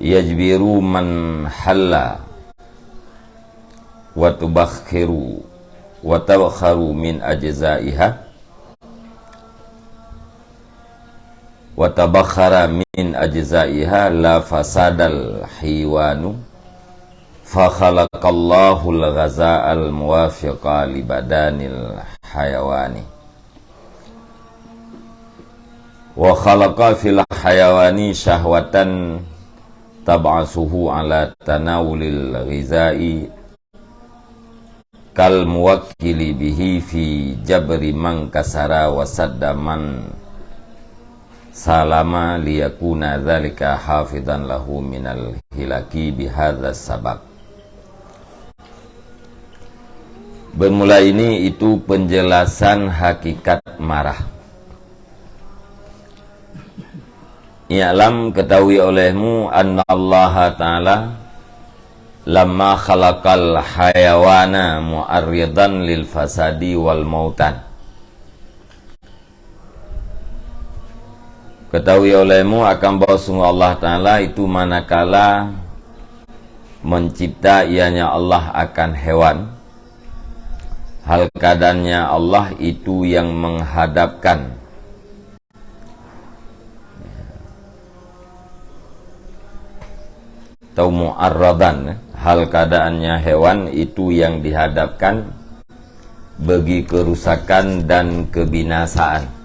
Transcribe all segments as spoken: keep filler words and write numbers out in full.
yajbiru man halla wa tubakhiru wa tabakharu min ajzaiha wa tabakhara min ajzaiha la fasadal hiwanu, fa khalaqallahul ghaza'al muwafiqa li badanil hayawani. Wa khalaqa fil hayawani syahwatan tab'asuhu ala tanawulil ghizai kal muwakkili bihi fi jabri man kasara wa sadda man salama liyakuna dzalika hafidhan lahu minal hilaki bihadza sabab. Bermula ini itu penjelasan hakikat marah. I'lam, ketahui olehmu, annallaha ta'ala lamma khalaqal hayawana mu'arridan lil fasadi wal mautan. Ketahui olehmu akan bahwa sungguh Allah Ta'ala itu manakala mencipta ianya Allah akan hewan, hal keadaannya Allah itu yang menghadapkan atau mu'arradan, hal keadaannya hewan itu yang dihadapkan bagi kerusakan dan kebinasaan.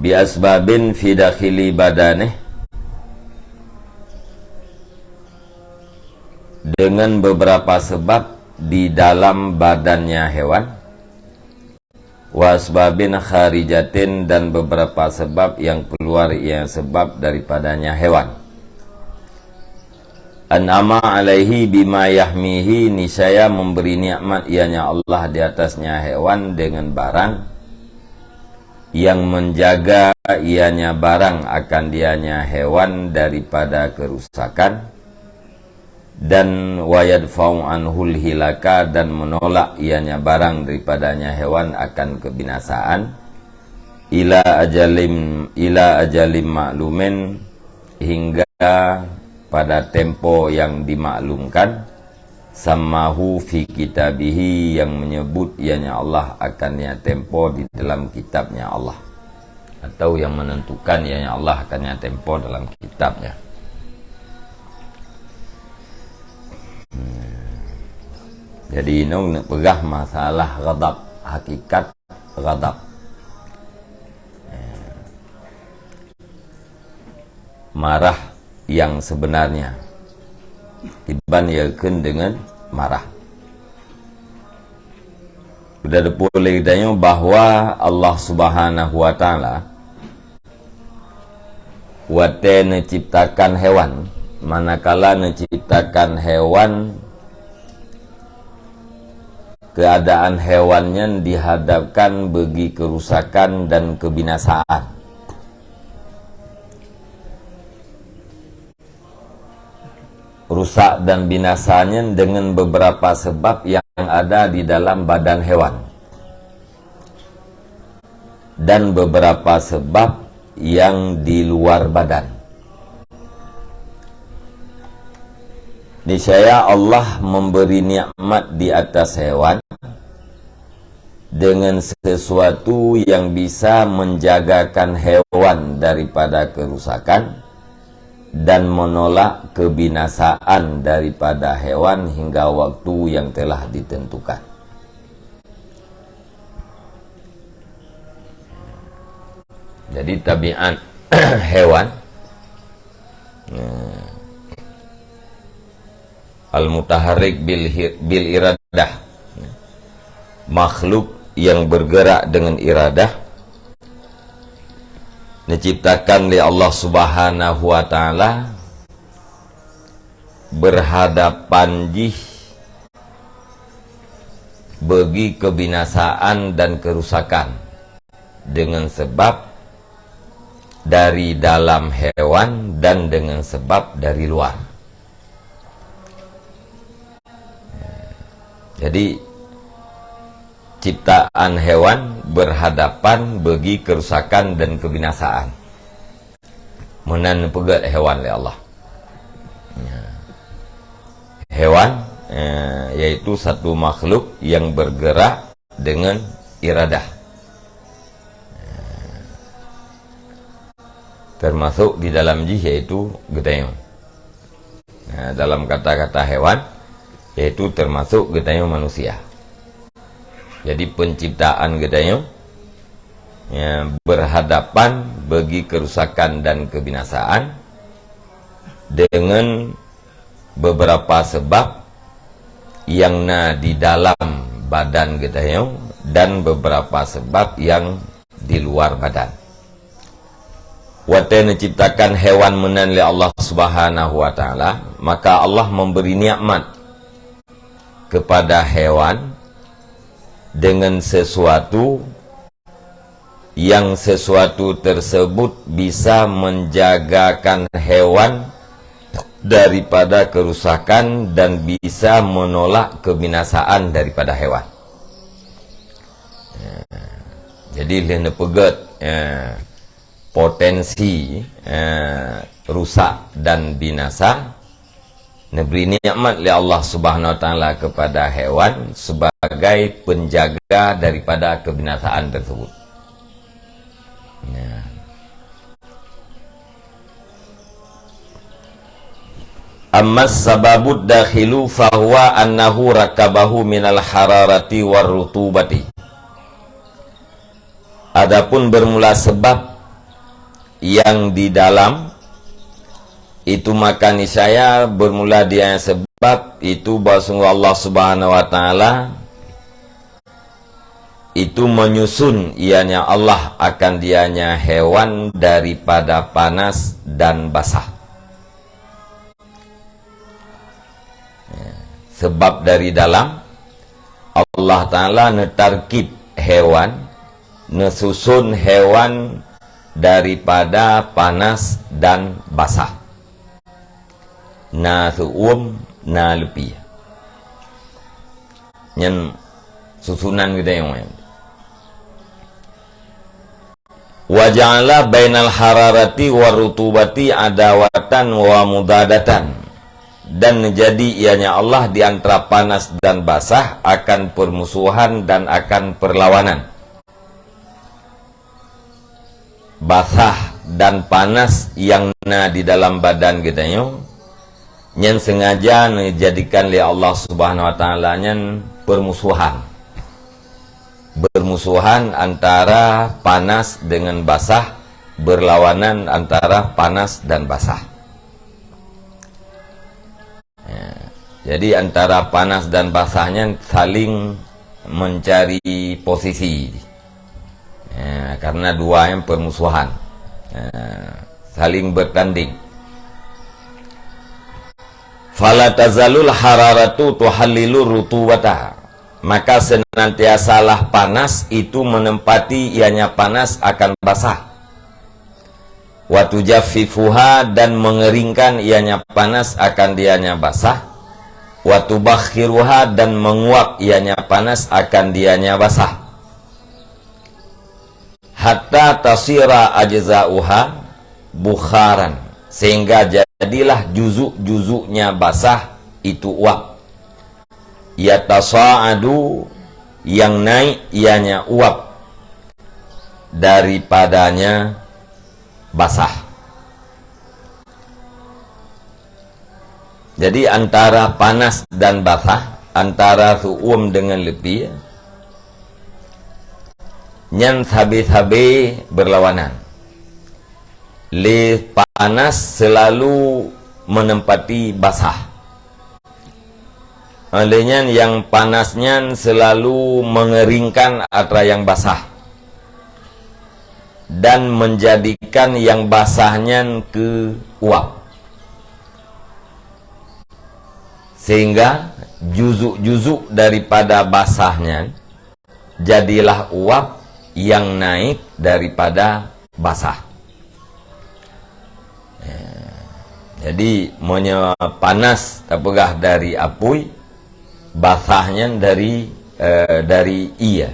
Bi asbabin fi dakhili badanih, dengan beberapa sebab di dalam badannya hewan, wa asbabin kharijatin, dan beberapa sebab yang keluar, yang sebab daripadanya hewan. An'ama alaihi bima yahmihi, niscaya memberi nikmat ianya Allah di atasnya hewan dengan barang yang menjaga ianya barang akan dianya hewan daripada kerusakan, dan wa yadfa'u anhul hilaka, dan menolak ianya barang daripadanya hewan akan kebinasaan, ila ajalim, ila ajalim maklumin, hingga pada tempo yang dimaklumkan, sammahu fi kitabihi, yang menyebut ianya Allah akannya tempo di dalam kitabnya Allah, atau yang menentukan ianya Allah akannya tempo dalam kitabnya. Jadi, inong nak peugah masalah ghadab, hakikat ghadab. Marah yang sebenarnya. Iban yakheun dengan marah. Sudah teupeue lé geutanyoe bahwa Allah Subhanahu wa Ta'ala watée neuciptakan hewan, manakala neuciptakan hewan, keadaan hewan nyan dihadapkan bagi kerusakan dan kebinasaan. Rusak dan binasanya dengan beberapa sebab yang ada di dalam badan hewan dan beberapa sebab yang di luar badan. Niscaya Allah memberi nikmat di atas hewan dengan sesuatu yang bisa menjagakan hewan daripada kerusakan dan menolak kebinasaan daripada hewan hingga waktu yang telah ditentukan. Jadi, tabiat hewan, nah, al-mutaharrik bil hi-, bil iradah, makhluk yang bergerak dengan iradah, diciptakan oleh Allah Subhanahu wa Ta'ala berhadapan jih bagi kebinasaan dan kerusakan dengan sebab dari dalam hewan dan dengan sebab dari luar. Jadi, ciptaan hewan berhadapan bagi kerusakan dan kebinasaan. Meunan neupeugét hewan lé Allah. Ya. Hewan, eh, yaitu satu makhluk yang bergerak dengan iradah. Termasuk di dalam jih yaitu geutanyoe. Nah, dalam kata-kata hewan, yaitu termasuk geutanyoe manusia. Jadi penciptaan geutanyoe, ya, berhadapan bagi kerusakan dan kebinasaan dengan beberapa sebab yang na di dalam badan geutanyoe dan beberapa sebab yang di luar badan. Watée neuciptakan hewan meunan lé Allah Subhanahu wa Taala, maka Allah memberi nikmat kepada hewan dengan sesuatu yang sesuatu tersebut bisa menjagakan hewan daripada kerusakan dan bisa menolak kebinasaan daripada hewan. Ya. Jadi lheueh neupeugét, ya, potensi, eh, rusak dan binasa, neubri nikmat lé Allah Subhanahu wa Taala kepada hewan sebagai penjaga daripada kebinasaan tersebut. Ya. Ammas sababud dakhilu fahuwa annahu rakabahu minal hararati war rutubati. Adapun bermula sebab yang di dalam, itu maka niscaya bermula dia sebab itu bahwa sungguh Allah Subhanahu wa Taala itu menyusun ianya Allah akan dianya hewan daripada panas dan basah. Ya, sebab dari dalam Allah Taala neutarkib hewan, neususun hewan daripada panas dan basah. Na seuuem, na leupie. Nyan susunan geutanyoe. Wa ja'ala bainal hararati war rutubati adawatan wa mudadatan. Dan jadi ianya Allah di antara panas dan basah akan permusuhan dan akan perlawanan. Basah dan panas yang na di dalam badan geutanyoe, nyan sengaja neujadikan lé Allah Subhanahu wa Taala nyan permusuhan. Bermusuhan antara panas dengan basah, berlawanan antara panas dan basah. Ya. Jadi antara panas dan basah nyan saling mencari posisi. Ya, karena dua yang permusuhan. Ya, saling bertanding. Fala tazalul hararatu tuhallilu rutubata. Maka senantiasalah panas itu menempati ianya panas akan basah. Wa tujaffifuha dan mengeringkan ianya panas akan dianya basah. Wa tubakhiruha dan menguap ianya panas akan dianya basah. Hatta tasira ajza'uha bukharan, sehingga jadilah juzuk-juzuknya basah itu uap. Yatasa'adu, yang naik ianya uap daripadanya basah. Jadi antara panas dan basah, antara seuuem dengan leupie, nyan sabe-sabe berlawanan. Lé panas selalu menempati basah. Oleh nyan, yang panas nyan selalu mengeringkan atra yang basah dan menjadikan yang basah nyan keu uap. Sehingga juzuk-juzuk daripada basah nyan jadilah uap yang naik daripada basah. Ya. Jadi, meunyoe panas tapeugah dari apui, basah nyan dari, eh, dari ie.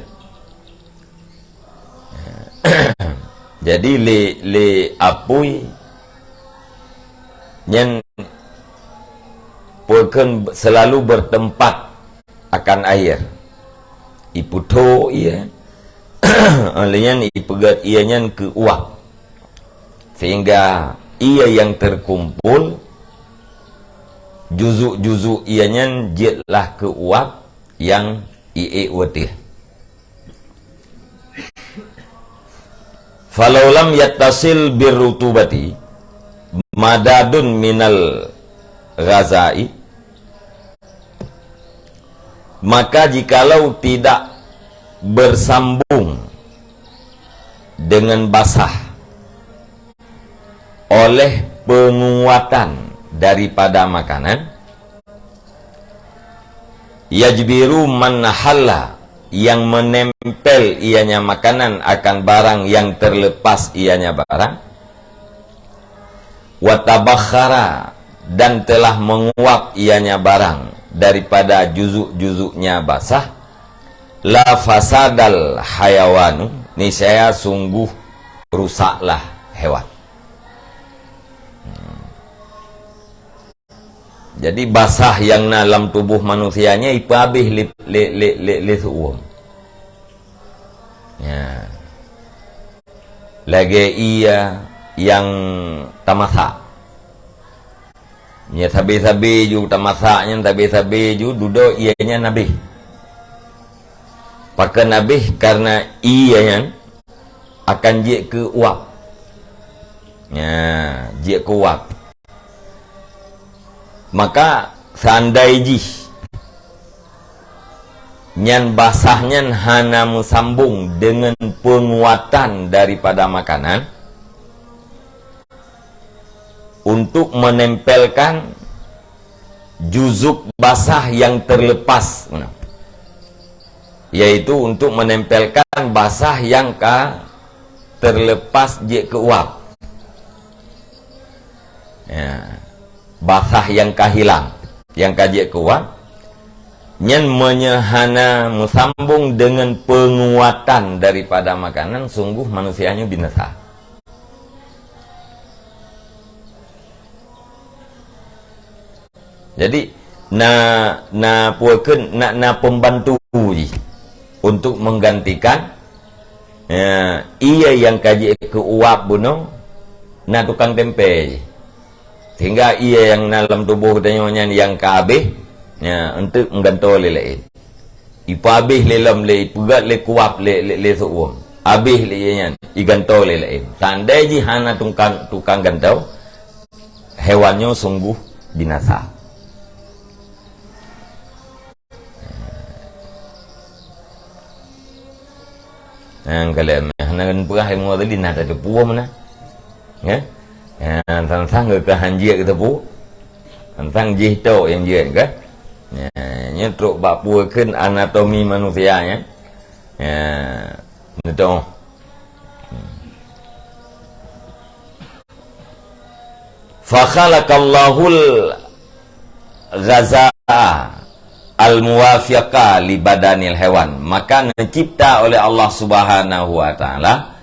Jadi, lé, lé apui nyan peukheun selalu bertempat akan air. Ipeutho ié, lheueh nyan ipeugét ié nyan keu uap. Sehingga ié nyang terkumpul, juzuk-juzuk ié nyan jeuet lah keu uap nyang iék u ateueh. Falau lam yattasil birrutubati madadun minal ghazai, maka jikalau tidak bersambung dengan basah oleh penguatan daripada makanan, yajbiru man halla, yang menempel ianya makanan akan barang yang terlepas ianya barang, wa tabakhara, dan telah menguap ianya barang daripada juzuk-juzuknya basah, la fasadal hayawanu, niscaya sungguh rusaklah hewan. Jadi basah nyang na lam tuboh manusia nyan ipeuhabéh lé, lé, lé, lé, lé seuuem. Ya. Lagée ié nyang tamasak. Nyan sabe-sabe ju tamasak, nyan sabe-sabe ju dudoe ié nyan habéh. Pakon habéh? Karena ié nyan akan jeuet keu uap. Nya, jeuet keu uap. Maka seandai jih nyan basah nyan hana meusambong deungon peunguatan daripada makanan untuk menempelkan juzuk basah yang terlepas, yaitu untuk menempelkan basah yang ka terlepas jeuet keu uap. Ya. Basah nyang ka hilang, nyang ka jeuet keu uap, nyan meunyoe hana meusambong deungon peunguatan daripada makanan, sungguh manusia nyoe binasa. Jadi, na, na peue kheun, na, na pembantu jih untuk menggantikan, ya, ié nyang ka jeuet keu uap bunoe, na tukang tempe jih. Sehingga ié nyang na lam tuboh geutanyoe nyan nyang ka habéh, ya, eunteuk meugantoe lé laén. Ipeuhabéh lé lom lé, ipeugét lé keu uap lé, lé, lé seuuem. Habéh lé ié nyan, igantoe lé laén. Seandai jih hana tukang, tukang gantoe, hewan nyoe sungguh binasa. Nyang ka lheueh meuh, hana peugah ilmu tadi, na tateupeue meunan. Ya? Ya, sang-sang geuh ka han jeuet geuteupeue. Sang-sang jih tok nyang jeuet, kan? Ya, nyoe trok bak peue kheun anatomi manusia nyan. Ya, neutoh. Fa khalaqallahul ghaza'a al-muwafiqa li badanil hewan. Maka neucipta oleh Allah Subhanahu wa Taala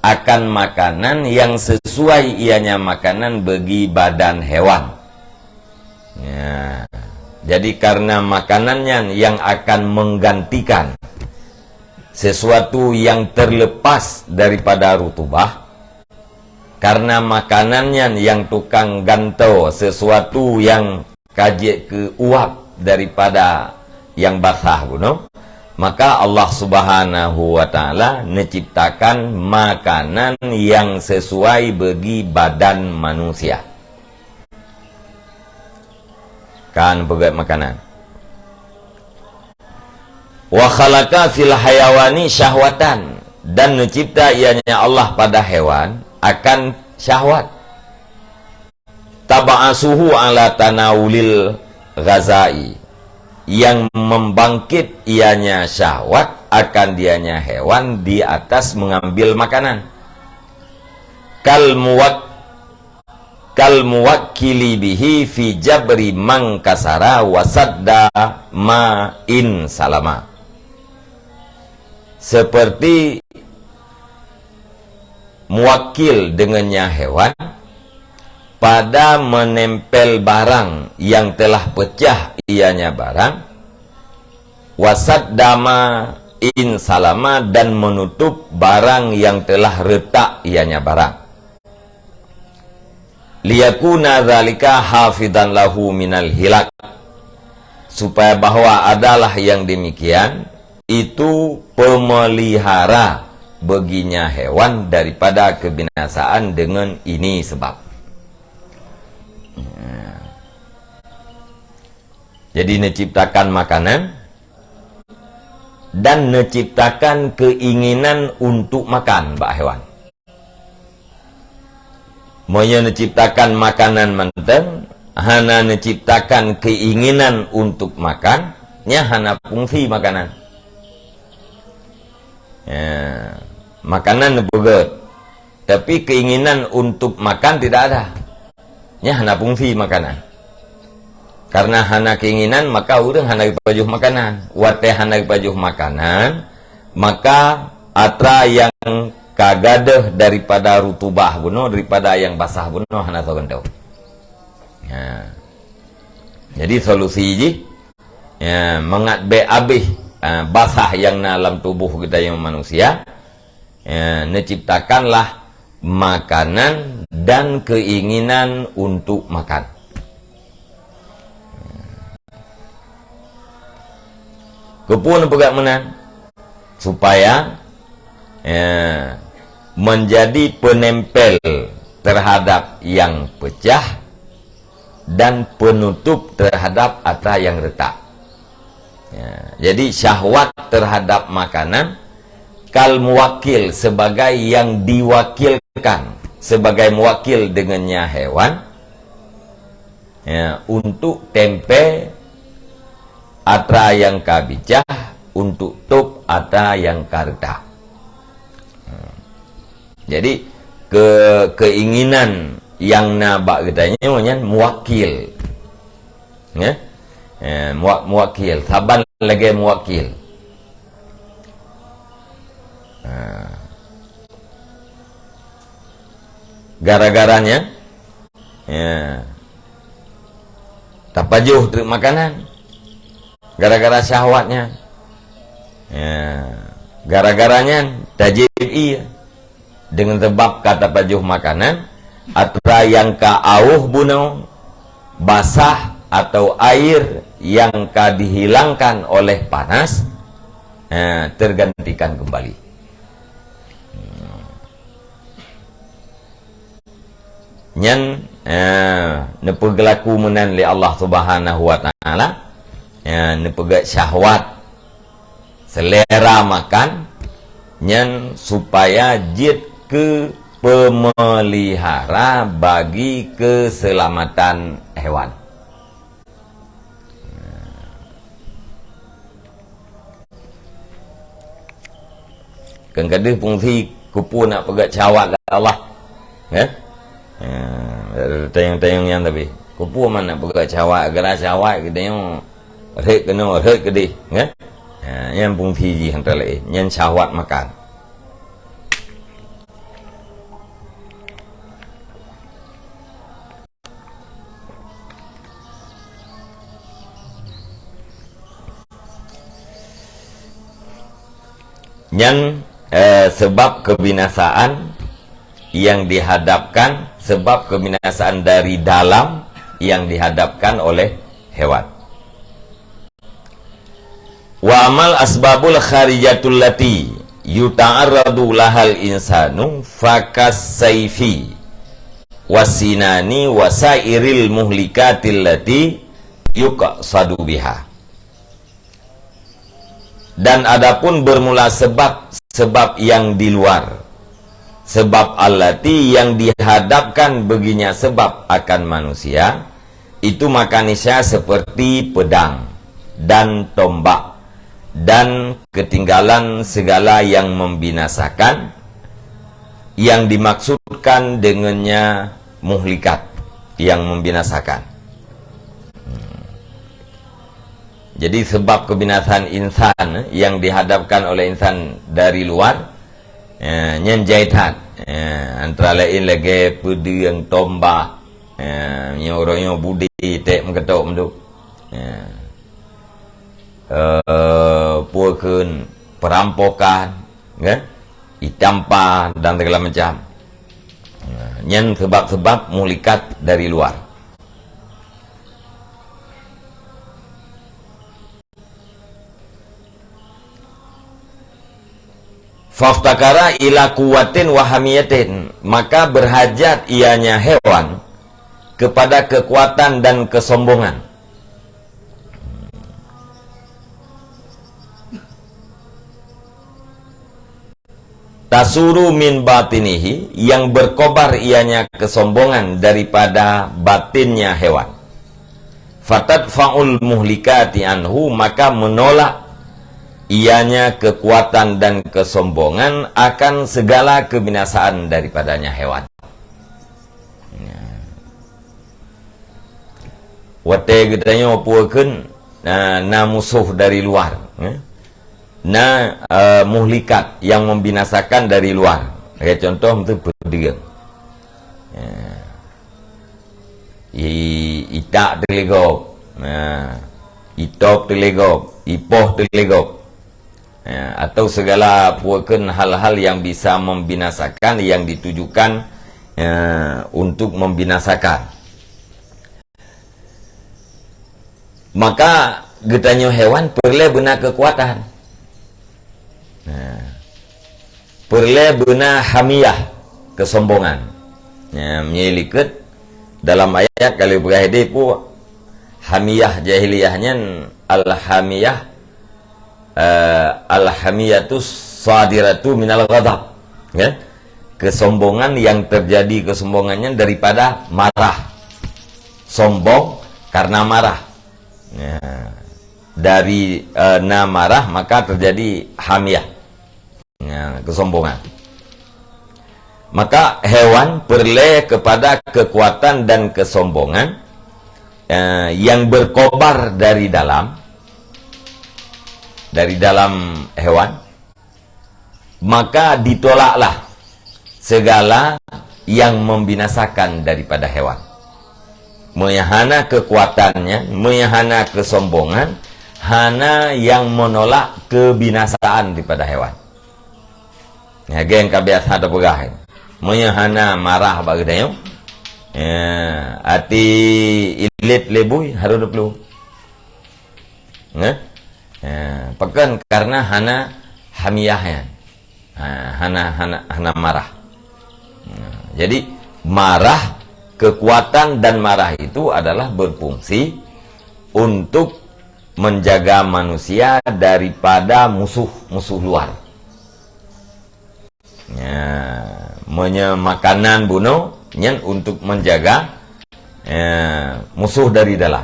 akan makanan yang sesuai ianya makanan bagi badan hewan. Ya. Jadi, karena makanan nyan yang akan menggantikan sesuatu yang terlepas daripada rutubah, karena makanan nyan nyang tukang gantoe sesuatu nyang ka jeuet keu uap daripada nyang basah bunoe, maka Allah Subhanahu wa Taala neuciptakan makanan nyang sesuai bagi badan manusia. Kan peugét makanan. Wa khalaqa fil hayawani syahwatan, dan neucipta ianya Allah pada hewan akan syahwat. Tab'asuhu ala tanawulil ghazai, yang membangkit ianya syahwat akan dianya hewan di atas mengambil makanan. Kal muwak-, kal muwakkili bihi fi jabri man kasara wa sadda ma in salama. Seperti muwakil dengannya hewan, pada menempel barang yang telah pecah ianya barang, wasaddama in salama, dan menutup barang yang telah retak ianya barang. Liyakuna dzalika hafidhan lahu minal hilak, supaya bahwa adalah yang demikian itu pemelihara baginya hewan daripada kebinasaan dengan ini sebab. Jadi, neuciptakan makanan dan neuciptakan keinginan untuk makan bak hewan. Meunyoe neuciptakan makanan mantong, hana neuciptakan keinginan untuk makan, nyan hana fungsi makanan. Ya, makanan neupeugét, tapi keinginan untuk makan tidak ada. Nyan hana fungsi makanan. Karena hana keinginan, maka ureuëng hana geupajoh makanan. Watée hana geupajoh makanan, maka atra nyang ka gadôh daripada rutubah bunoe, daripada nyang basah bunoe hana soe gantoe. Ha. Jadi solusi jih, ya, mangat bék abéh, ha, basah nyang na lam tuboh geutanyoe manusia, ya, neuciptakanlah makanan dan keinginan untuk makan. Keupeue neupeugah meunan? Supaya, ya, menjadi penempel terhadap yang pecah dan penutup terhadap atra yang retak. Ya, jadi syahwat terhadap makanan kal muwakil, sebagai yang diwakilkan, sebagai muwakil dengannya hewan, ya, untuk tempe atra yang ka bicah, untuk top atra yang ka retak. Jadi, ke-, keinginan nyang na bak geutanyoe nyan muwakil. Ya? Eh, muwa-, muwakil, saban lagée muwakil. Ha. Gara-gara nyan, ya, tapajoh treuk makanan. Gara-gara syahwat nyan. Ya. Gara-gara nyan, tajieb ié. Deungon sabab ka tapajoh makanan, atra nyang ka awôh bunoe, basah atau air yang ka dihilangkan oleh panas, eh, tergantikan kembali. Nyan, eh, neupeugeulaku meunan lé Allah Subhanahu wa Taala, eh, neupeugét syahwat, selera makan, nyan supaya jeuet keu pemelihara bagi keselamatan hewan. Kan ka deuh fungsi keupeue nak peugét syahwat lé Allah. Eh? Ha, tanyong-tanyong nyan tapi. Keupeue man nak peugét syahwat, gara syahwat geutanyoe rhot keunoe, rhot keudeh, eh? Ha, nyan fungsi jih antara laén. Nyan syahwat makan. Nyan, eh, sebab kebinasaan yang dihadapkan, sebab kebinasaan dari dalam yang dihadapkan oleh hewan. Wa amal asbabul kharijatul lati yuta'arradu lahal insanu fakas saifi wasinani wasairil muhlikatil lati yuqsadu biha. Dan adapun bermula sebab, sebab yang di luar, sebab allati yang dihadapkan baginya sebab akan manusia, itu maka niscaya seperti pedang dan tombak dan ketinggalan segala yang membinasakan, yang dimaksudkan dengannya muhlikat, yang membinasakan. Hmm. Jadi sebab kebinasaan insan yang dihadapkan oleh insan dari luar, eh, nyan jai that. Eh, antara lain lagée pedang, tombak, Ya, nyoe uroe nyoe budé tek meukeutôk meudu. Ya. Eh, peue kheun perampokan, ya? Itampa dan segala macam. Ya, nyan sebab-sebab muhlikat dari luar. Faftakara ila kuwatin wa hamiyatin, maka berhajat ianya hewan kepada kekuatan dan kesombongan. Tasuru min batinihi, yang berkobar ianya kesombongan daripada batinnya hewan. Fatadfa'ul muhlikati anhu, maka menolak ianya kekuatan dan kesombongan akan segala kebinasaan daripadanya hewan. Ya. Watée geutanyoe peue kheun na, na musoh dari luar, eh? Na, eh, muhlikat yang membinasakan dari luar. Lagée contoh, meuteupeu peudeueng. Ya. I-, itak teuligop. Nah, itop teuligop, ipoh teuligop. Ya, atau segala peue kheun hal-hal yang bisa membinasakan, yang ditujukan, ya, untuk membinasakan. Maka geutanyoe hewan peureulée beuna keukuatan. Nah, peureulée beuna hamiyah, keusombongan. Nya, meunyoe likot dalam ayat ka lheueh peugah ideh peue hamiyah jahiliyah nyan, al-hamiyah, eh, al-hamiyatus sadiratu minal ghadab. Ya? Kesombongan yang terjadi, kesombongan nyan daripada marah. Sombong karena marah. Ya. Dari, eh, na marah maka terjadi hamiyah. Ya, kesombongan. Maka hewan peureulée kepada kekuatan dan kesombongan, eh, yang berkobar dari dalam, dari dalam hewan, maka ditolaklah segala yang membinasakan daripada hewan. Meunyo hana kekuatannya, meunyo hana kesombongan, hana yang menolak kebinasaan daripada hewan. Lagée nyang ka biasa tapeugah, meunyo hana marah bak geutanyoe, ya, até ilét lé bui harôh dua ploh. Nggih? Ya, pakon? Karena hana hamiyah nyan. Ha, hana, hana, hana marah. Nah, jadi marah, kekuatan dan marah itu adalah berfungsi untuk menjaga manusia daripada musuh-musuh luar. Ya, meunyo makanan bunoe nyan untuk menjaga, ya, musuh dari dalam.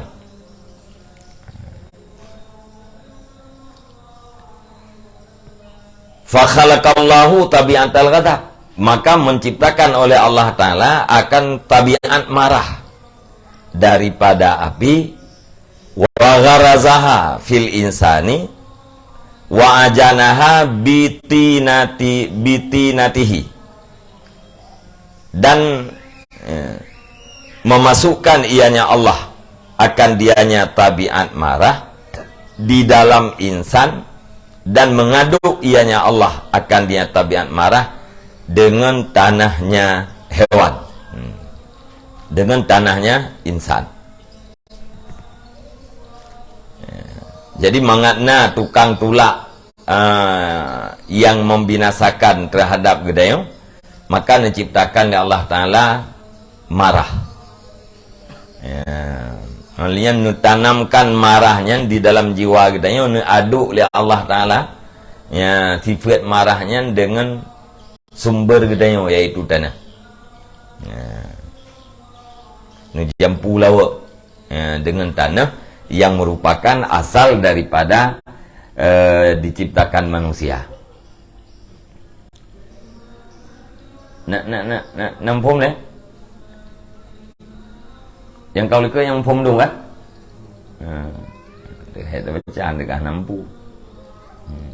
Fa khalaqallahu tabi'atal ghadab, maka menciptakan oleh Allah Ta'ala akan tabiat marah daripada api, wa gharazaha fil insani, wa ajanaha bitinati, bitinatihi, dan, eh, memasukkan ianya Allah akan dianya tabiat marah di dalam insan, dan mengaduk ianya Allah akan dia tabiat marah dengan tanahnya hewan. Hmm. Dengan tanahnya insan. Jadi, mangat na tukang tulak, ah, yang membinasakan terhadap geutanyoe, maka neuciptakan lé Allah Ta'ala marah. Ya. Hal nyan neutanamkan marah nyan di dalam jiwa geutanyoe, neuaduk lé Allah Ta'ala, ya, sifat marah nyan dengan sumber geutanyoe, yaitu tanah. Ya. Neujampu lawok, ya, dengan tanah yang merupakan asal daripada, eh, diciptakan manusia. Nak, nak, nak, nak, na muphom lé? Nyang ka likot nyang muphom dum kan? Ha. Hai tabaca deugah nampu. Hmm.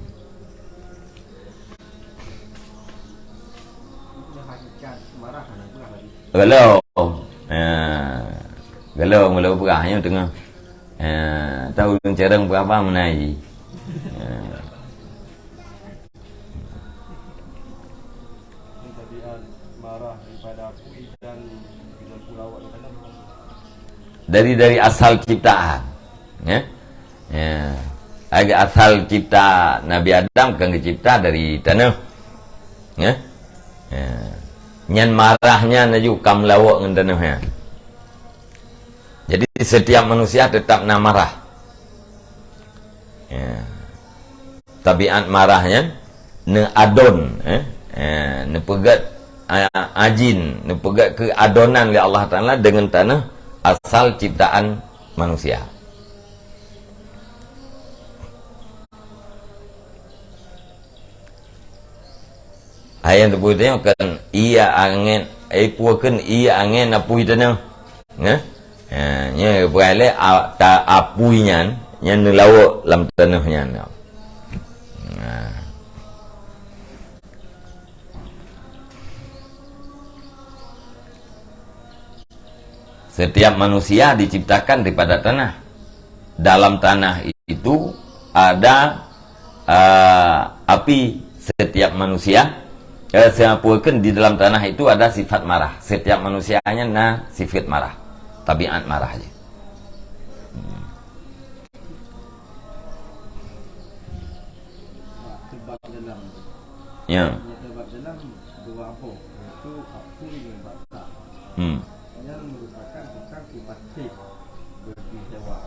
Kalau, ha, Kalau mula peugah nyoe teungoh. Eh, tahu ureueng carông peugah apa meunai. Eh. Dari, dari asal ciptaan. Ya. Ya. Asal cipta Nabi Adam kan dicipta dari tanah. Ya. Ya. Nyan marah nyan laju ka meulawok ngon tanah nyan. Jadi setiap manusia tetap na marah. Ya. Tabiat marah nyan neuadon, eh, eh, neupeugét, a-, ajin, neupeugét keuadonan lé Allah Taala deungon tanah asal ciptaan manusia. Hai nyang teupeu teuh kan, iya angén, eh, peue kheun iya angén apui teuh nyoe. Neh? Ha, nyoe peue lé a-, ta-, apui nyan, nyan neulawok lam tanoh nyan. Nah. Setiap manusia diciptakan daripada tanah. Dalam tanah itu ada, eh, api. Setiap manusia, eh, siapa pun di dalam tanah itu ada sifat marah. Setiap manusia nyan na sifat marah, tabiat marah je. Hmm. Sebab dalam. Ya. Sebab dalam dua boh, iaitu apui ngon basah. Hmm. Nyan meurupakan tukang kiban sép bagi hewan.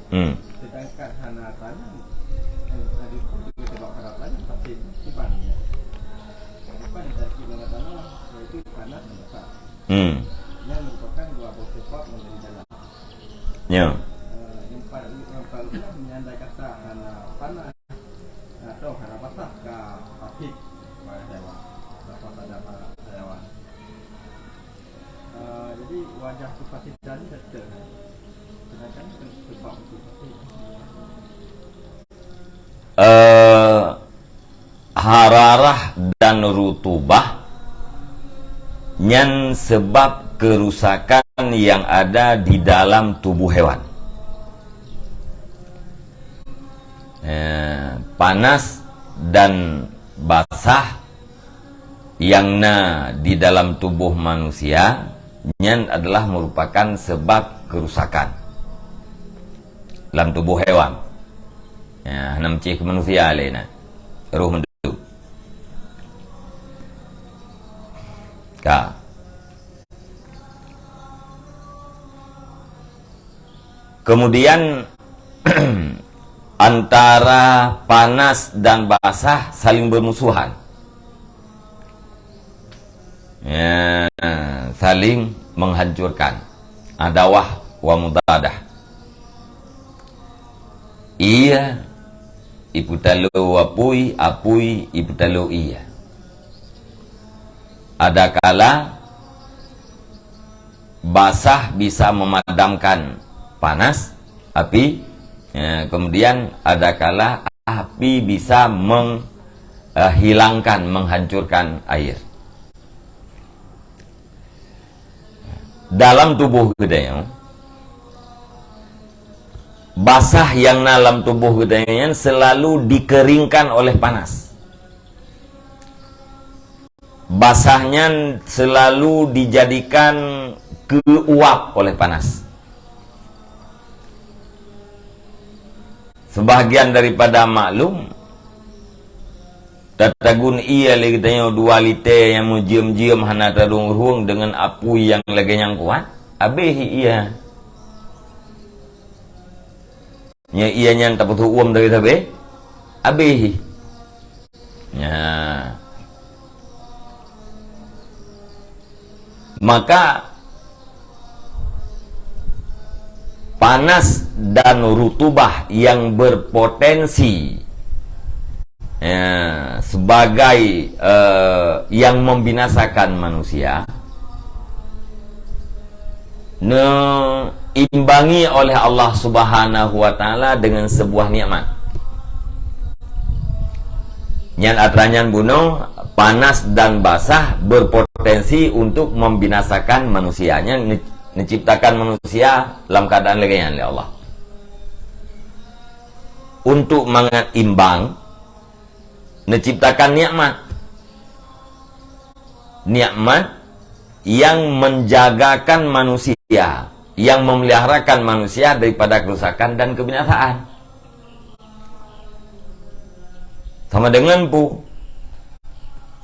Hmm. Sedangkan hana tanam, eh, hana pun juga sebab hana tanam, pasti kiban, ya. Kiban dari kiban tanam, iaitu panas dan basah. Hmm. Nyan meurupakan dua boh sebab nyang dari dalam. Ya. Eh, nyang paling, nyang paling ujong, andai kata hana panas atau hana basah ka pacit bak hewan, ka pacit bak hewan. Eh, jadi wajah kepacitan ni betul. Sedangkan sebab untuk pacit. Eh, hararah dan rutubah nyan sebab kerusakan yang ada di dalam tubuh hewan. Eh, panas dan basah yang na di dalam tubuh manusia nyan adalah merupakan sebab kerusakan lam tubuh hewan. Ya, hana meucéh keu manusia lé na. Roh meuduek. Ka. Kemudian, antara panas dan basah saling bermusuhan. Ya, saling menghancurkan. Adawah wa mudadah. Ié ipeutalo apui, apui ipeutalo ié. Adakala basah bisa memadamkan panas, api, eh, kemudian adakala api bisa meng-, eh, hilangkan, menghancurkan air. Dalam tuboh geutanyoe, basah nyang na lam tuboh geutanyoe nyan seulalu dikeringkan oleh panas. Basah nyan seulalu dijadikan keu uap oleh panas. Sebahagian daripada maklum, tatagun ié lé geutanyoe dua liter nyang meujeuem-jeuem hana tadong rueng deungon apui nyang lagée nyang kuat, habéh ié. Nyoe ié nyan tapeutuem dari sabe, habéh. Nya. Maka, panas dan rutubah yang berpotensi, ya, sebagai, eh, yang membinasakan manusia, neuimbangi oleh Allah Subhanahu wa Taala dengan sebuah nikmat. Nyan atra nyan bunoe, panas dan basah berpotensi untuk membinasakan manusia. Nyan ne-, Neuciptakan manusia lam keuadaan lagée nyan lé Allah. Untuk mangat imbang, neuciptakan nikmat. Nikmat yang menjagakan manusia, yang memeliharakan manusia daripada kerusakan dan kebinasaan. Sama dengan pu,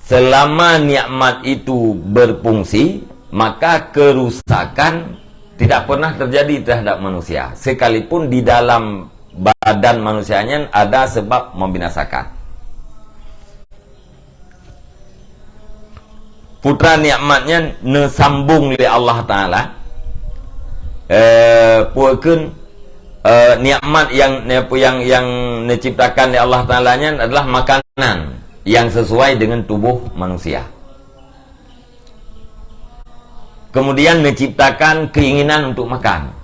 selama nikmat itu berfungsi, maka kerusakan tidak pernah terjadi terhadap manusia, sekalipun di dalam badan manusia nyan ada sebab membinasakan. Putra nikmat nyan neusambong lé Allah Taala. Eh, peue kheun, eh, nikmat yang, yang, yang neuciptakan lé Allah Taala nyan adalah makanan yang sesuai dengan tubuh manusia. Kemudian neuciptakan keinginan untuk makan.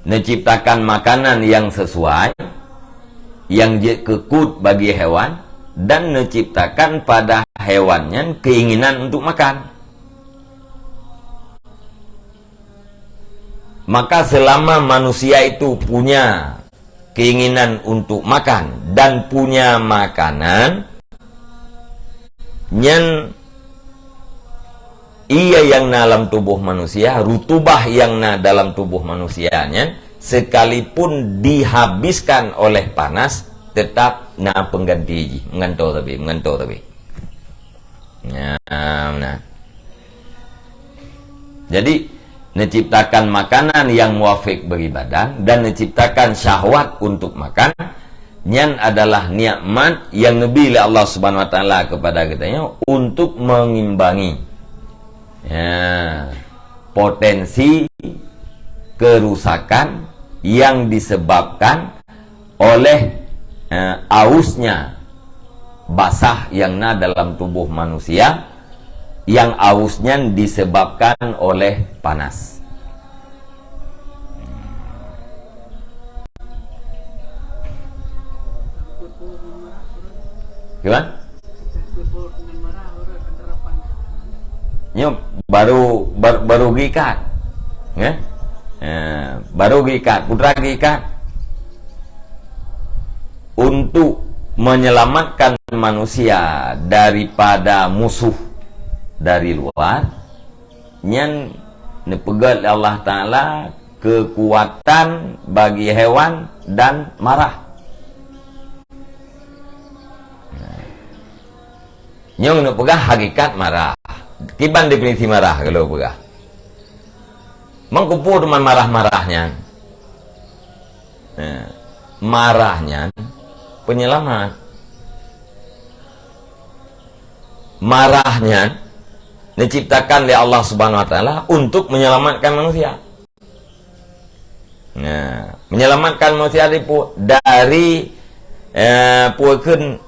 Neuciptakan makanan yang sesuai, yang jeuet keu kut bagi hewan, dan neuciptakan pada hewan nyan keinginan untuk makan. Maka selama manusia itu punya keinginan untuk makan dan punya makanan, nyan ié nyang na lam tuboh manusia, rutubah nyang na dalam tuboh manusia nyan, sekalipun dihabiskan oleh panas, tetap na pengganti jih, meugantoe sabe, meugantoe sabe. Nah, nah. Jadi, neuciptakan makanan yang muafik bagi badan dan neuciptakan syahwat untuk makan, nyan adalah nikmat yang neubi lé Allah Subhanahu Wa Taala kepada geutanyoe untuk mengimbangi, ya, potensi kerusakan yang disebabkan oleh, eh, ausnya basah yang na dalam tuboh manusia, yang aus nyan disebabkan oleh panas. Gimana? Nyoe baru, bar-, baru geuikat. Ya? Eh, baru geuikat, putra geuikat. Untuk menyelamatkan manusia daripada musuh dari luar, nyan neupeugét lé Allah Taala keukuatan bagi hewan dan marah. Nyoe neupeugah hakikat marah. Kiban definisi marah kalau peugah. Meukeupue teuma marah-marah nyan. Nah, marah nyan penyelamat. Marah nyan diciptakan lé Allah Subhanahu Wa Taala untuk menyelamatkan manusia. Nah, menyelamatkan manusia dari pu-, dari, eh, peue kheun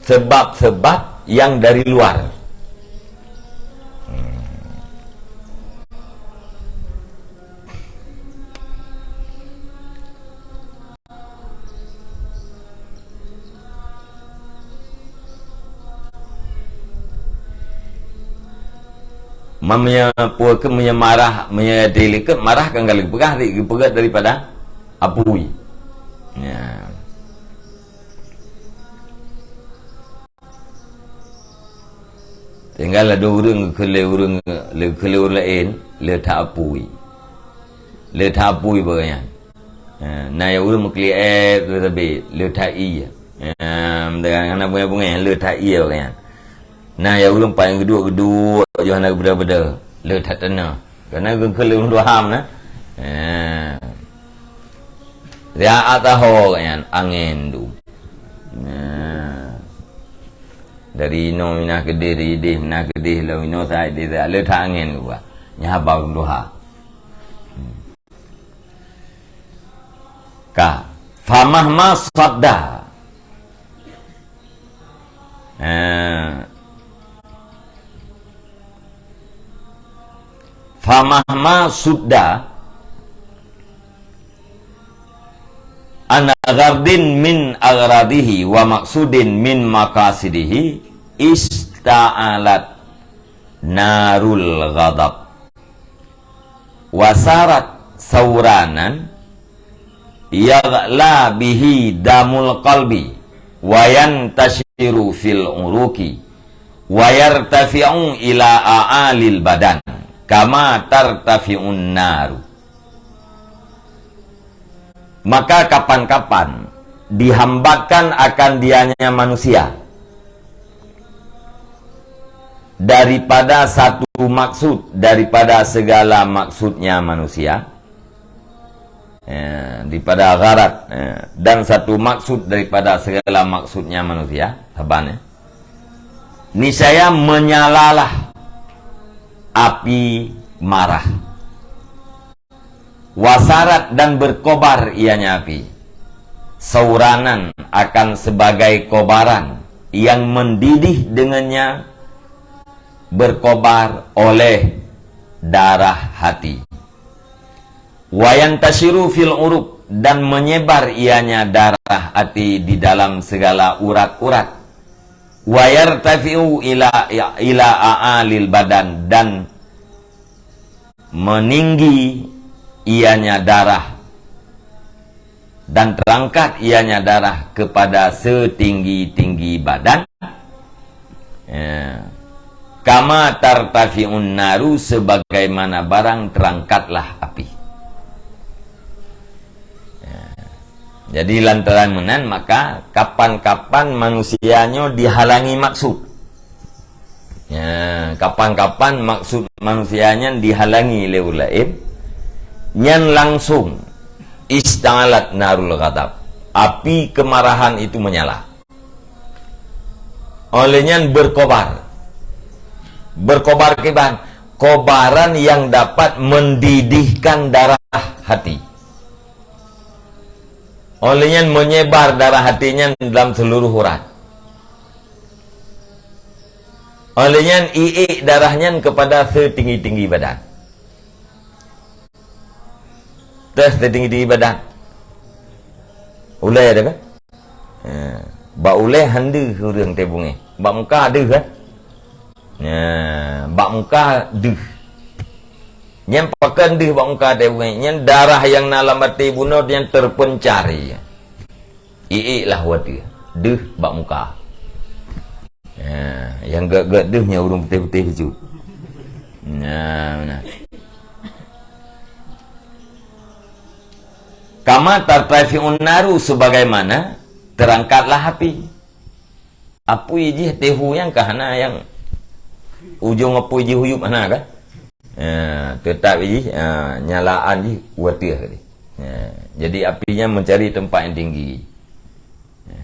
sebab-sebab yang dari luar. Hmm. Ma-, meunyoe peue kheun, meunyoe marah, meunyoe dilikot marah kan ka lheueh peugah di-, geupeugét daripada apui. Ya. Tinggai ladôm ureuëng geukheun lé ureuëng, lé geukheun lé ureuëng laén, le that apui. Le that apui bak gobnyan. Eh, na nyang ureuëng meukeuliek ék, le sabé, le that ié. Eh, dengan hana beungéh-beungéh, le that ié bak gobnyan. Na nyang ureuëng paléng geuduek-geuduek, yoh hana geubeudôh-beudôh, le that tanoh. Karena geukheun lé ureuëng tuha meunan. Eh. Riaat taho nyan angén dum. Nah. Dari inoe minah keudeh, dari ideh minah keudeh, lom inoe sa ideh sa, le that angén geuba. Nyan haba ureuëng tuha. Hmm. Ka. Famahma sadda. Eh. Famahma sudda an ghardin min aghradihi wa maqsudin min maqasidihi ista'alat narul ghadab. Wasarat sauranan yaghla bihi damul qalbi wa yantasyiru fil uruqi wa yartafi'u ila a'alil badan kama tartafi'un naru. Maka kapan-kapan dihambatkan akan dianya manusia daripada satu maksud daripada segala maksudnya manusia, ya, daripada gharat, ya, dan satu maksud daripada segala maksudnya manusia, saban, ya, niscaya menyalalah api marah. Wasarat dan berkobar ianya api. Sauranan akan sebagai kobaran yang mendidih dengannya berkobar oleh darah hati. Wayantasyiru fil uruq dan menyebar ianya darah hati di dalam segala urat-urat. Wayartafi'u ila, ila a'alil badan dan meninggi ianya darah dan terangkat ianya darah kepada setinggi-tinggi badan. Ya. Kama tartafi'un naru, sebagaimana barang terangkatlah api. Ya. Jadi lantaran meunan maka kapan-kapan manusia nyoe dihalangi maksud. Ya, kapan-kapan maksud manusia nyan dihalangi lé ureuëng laén, nyan langsung ista'alat narul ghadab. Api kemarahan itu menyala. Oleh nyan berkobar. Berkobar kiban, kobaran yang dapat mendidihkan darah hati. Oleh nyan menyebar darah hati nyan dalam seluruh urat. Oleh nyan iék darah nyan kepada setinggi-tinggi badan. Teuh setinggi-tinggi badan. Ulée dah kan? Ha. Bak ulée han deuh ureuëng teuh beungéh. Bak muka deuh kan? Nah, bak muka deuh. Nyan pakon deuh bak muka teuh beungéh. Nyan darah nyang na lam até bunoe nyang terpencar. Iék lah watée deuh bak muka. Ha, nyang gét-gét deuh nyan ureuëng putéh-putéh bacut. Nah, nah. Kama tartafi'un naru, sebagaimana terangkatlah api. Apui jih tehu nyang ka hana nyang ujong apui jih uyup hana kan? Ha, tetap jih, ha, nyalaan jih watée tadi. Ha, jadi api nyan mencari tempat yang tinggi. Ha.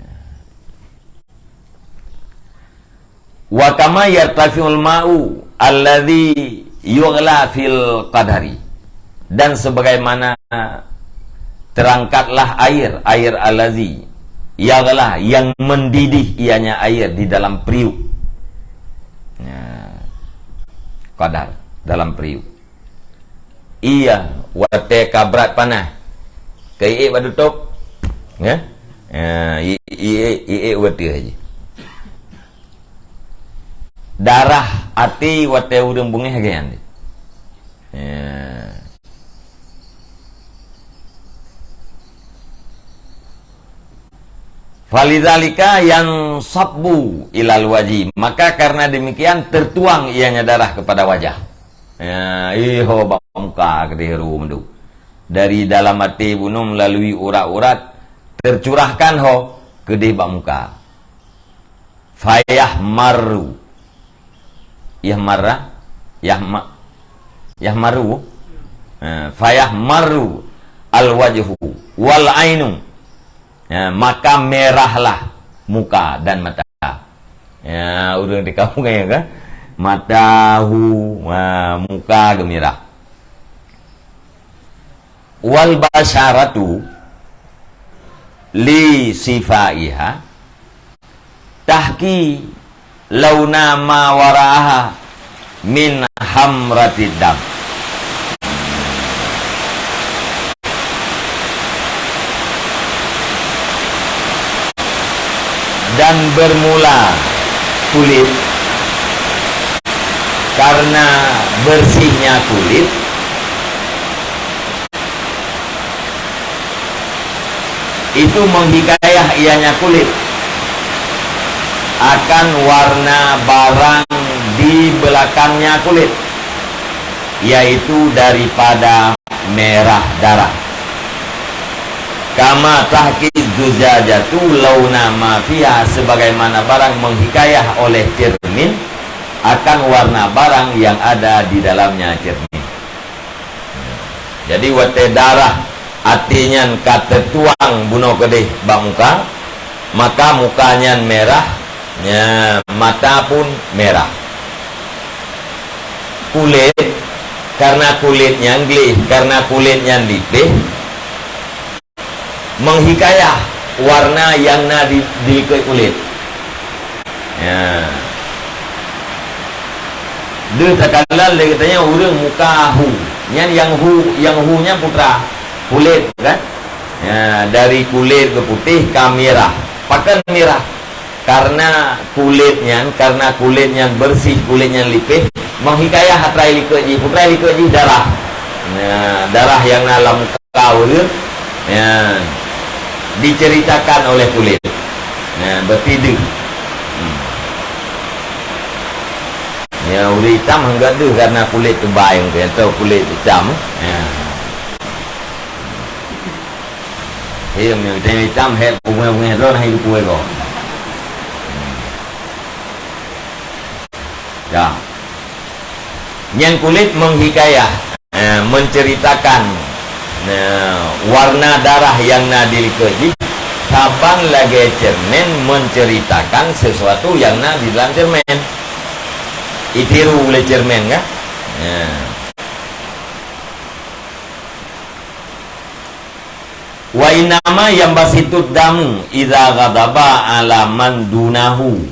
Wa kama yartafi'ul ma'u alladzi yughla fil qadari. Dan sebagaimana terangkatlah air, air allazi, yaghla, yang mendidih ianya air di dalam periuk. Ya. Qadar, dalam periuk. Iya, watée ka brat panah. Keu iék bak tutôp. Ya? Ya, i-, iék, iék watée jih. Darah até watée ureuëng beungéh lagée nyan. Ya. Falidzalika yansabbu ilal wajhi. Maka karena demikian tertuang ianya darah kepada wajah. Ya, iho bak muka keudeh ru meundu. Dari dalam até bunoe melalui urat-urat tercurahkan ho keudeh bak muka. Fayahmarru. Yahmarra? Yahma-, yahmarru? Eh, fayahmarru al-wajhu wal ainu. Ya, maka merahlah muka dan mata. Ya, ureuëng di kampung ya kan? Mata, hu, ha, muka geumirah. Wal basyaratu li sifaiha tahki launa ma wara'aha min hamratid dam. Dan bermula kulit Karena bersihnya kulit, itu menghikayah ianya kulit akan warna barang di belakangnya kulit, yaitu daripada merah darah. Kama tahki zujajatu launa ma fiha, sebagaimana barang menghikayah oleh cermin akan warna barang yang ada di dalamnya cermin. Jadi watée darah até nyan ka teutuang bunoe keudeh bak muka, maka muka nyan merah, nya, mata pun merah. Kulét, karena kulét nyan gleh, karena kulét nyan lipéh, menghikayah warna nyang na di, di likot kulét. Ya. Deuh takalon lé geutanyoe ureuëng muka hu. Nyan nyang hu, nyang hu nyan putra kulét, kan? Ya, dari kulét geuputéh ka mirah. Pakon mirah? Karena kulét nyan, karena kulét nyan bersih, kulét nyan lipéh, menghikayah atra likot jih, putra likot jih darah. Ya, darah nyang na lam Kau tu, ya, diceritakan oleh kulét. Ya, berarti deuh. Hmm. Ya, ureuëng itam hana deuh karena kulét teubai mungkin, atau kulét itam. Ya. Iya, yang itam, itam, hek bunga-bunga tu, nah, itu kue kau. Ya. Nyang kulét menghikayah, eh, menceritakan, eh, warna darah nyang na di likot jih, saban lagée cermin menceritakan sesuatu nyang na di dalam cermin. Itiru lé cermin, kan? Ya. Wa innama yanbasitud damu idza ghadaba ala man dunahu.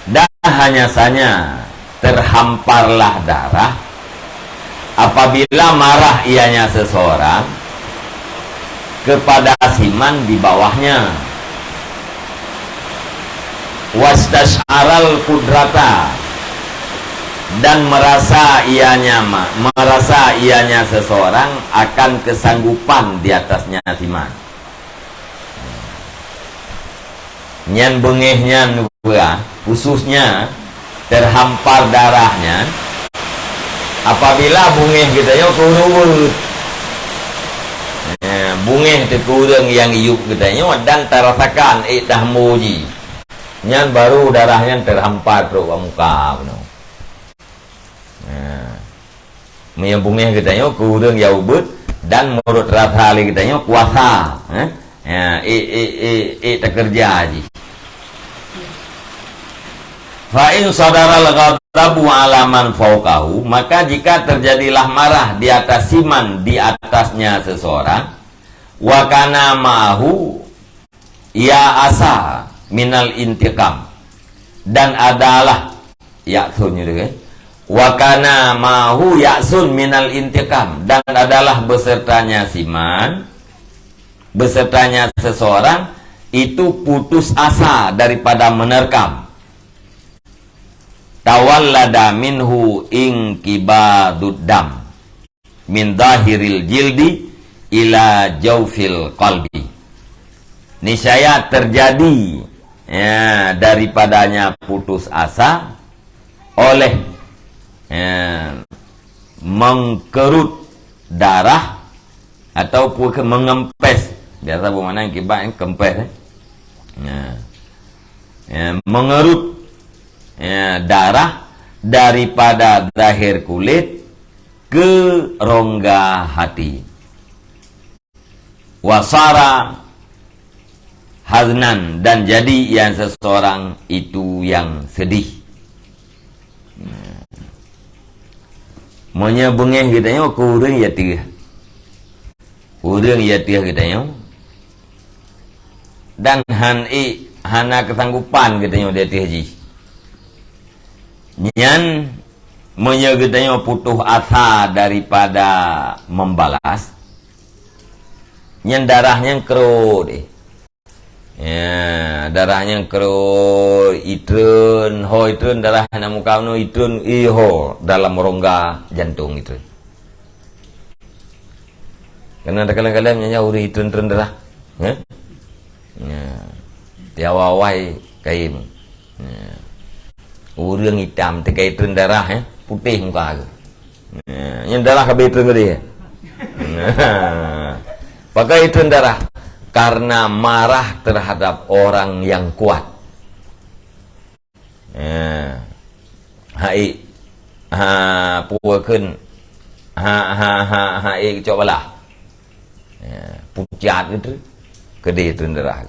Dan hanya saja terhamparlah darah apabila marah ianya seseorang kepada siman di bawahnya. Wastasy'aral qudrata, dan merasa ianya ma-, merasa ianya seseorang akan kesanggupan di atasnya siman. Nyan beungéh nyan peue, khususnya terhampar darah nyan, apabila beungéh geutanyoe keu ureuëng beuet. Eh, beungéh teuh keu ureuëng nyang yub geutanyoe dan tarasakan ék tahmo jih. Nyan baru darah nyan terhampar trok bak muka bunoe. Nah, meunyoe beungéh geutanyoe keu ureuëng nyang ubeuet dan meurot rasa lé geutanyoe kuasa, eh? Ya, ék, ék, ék, ék teukeureuja jih. Fa in sadaral ghadabu ala man fauqahu, maka jika terjadilah marah di atas siman di atasnya seseorang, wa kana ma'ahu ya'sa minal intiqam, dan adalah ya'sun gitu kan. Wa kana ma'ahu ya'sun minal intiqam, dan adalah besertanya siman, besertanya seseorang itu putus asa daripada menerkam. Tawallada minhu inqibadud dam min zahiril jildi ila jaufil qalbi. Niscaya terjadi, ya, daripadanya putus asa oleh, ya, mengkerut darah atau pu-, mengempes. Biasa bermakna kibat, eh, kempes, eh. Ya. Ya, mengerut, ya, darah daripada zahir kulit ke rongga hati. Wasara haznan, dan jadi yang seseorang itu yang sedih. Nah. Meunyoe beungéh geutanyoe keu ureuëng nyang teuh. Ureuëng nyang teuh geutanyoe. Dan han ék, hana keusanggupan geutanyoe di ateueh jih. Nyan, meunyoe geutanyoe putus asa daripada membalas, nyan darah nyan keurot deh. Ya, darah nyang keu itreun, ho itreun darah na muka unoe itreun, iho dalam rongga jantong itreun. Karena takalon-kalon nyan ureuëng itreun-treun darah. Ya? Ya. Tiawa-awai kain. Ya. Ureuëng itam teuka itreun darah, ya, putéh muka tu. Ya, nyang darah ka itreun geude. Pakai itreun darah karena marah terhadap orang yang kuat. Eh, hai, ha, peue kheun, ha, ha, ha, hai, cok balah. Eh, pucat gitu, keudeh tu darah.